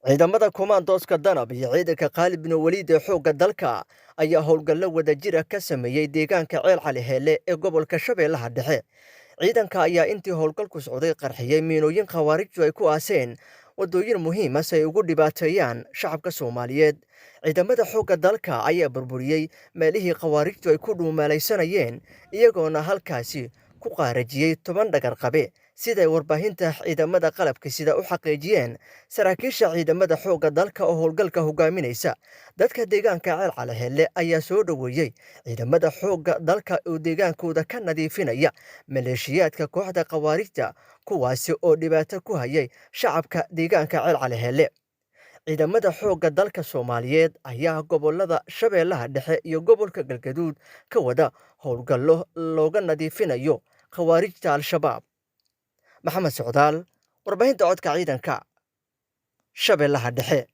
Ciidamada kumaandooska Danab iyo ciidanka Khaalid bin Waliid ee xoogga dalka ayaa howlgallo wadajira ka sameeyey deegaanka Ceel Cali Heele ee gobolka Shabeellaha Dhexe. Ciidanka ayaa intii howlgalku socday qarxiyey miinooyin khawaarijtu ay ku aaseen waddooyin muhiima si ay ugu dhibaateeyaan shacabka Soomaaliyeed. Ciidamada xoogga dalka ayaa burburiyey meelihii khawaarijtu ay ku dhuumaalaysanayeen, iyagoona halkaasi ku qaarajiyey 10 dhagarqabe, siday warbaahinta ciidamada qalabka sida u xaqiijiyeen saraakiisha ciidamada xoogga dalka oo howlgalka hogaaminaysa. Dadka deegaanka Ceel Calahelle ayaa soo dhoweeyey ciidamada xoogga dalka oo deegaankooda ka nadiifinaya maleeshiyaadka kooxda khawaarijta, kuwaasi oo dhibaato ku hayay shacabka deegaanka Ceel Calahelle. Ciidamada xoogga dalka Soomaaliyeed ayaa gobolada Shabeellaha Dhexe iyo gobolka Galgaduud ka wada howlgallo looga nadiifinayo khawaarijta Al-Shabaab. Maxamed Socdaal, warbaahinta codka ciidanka, Shabeellaha Dhexe.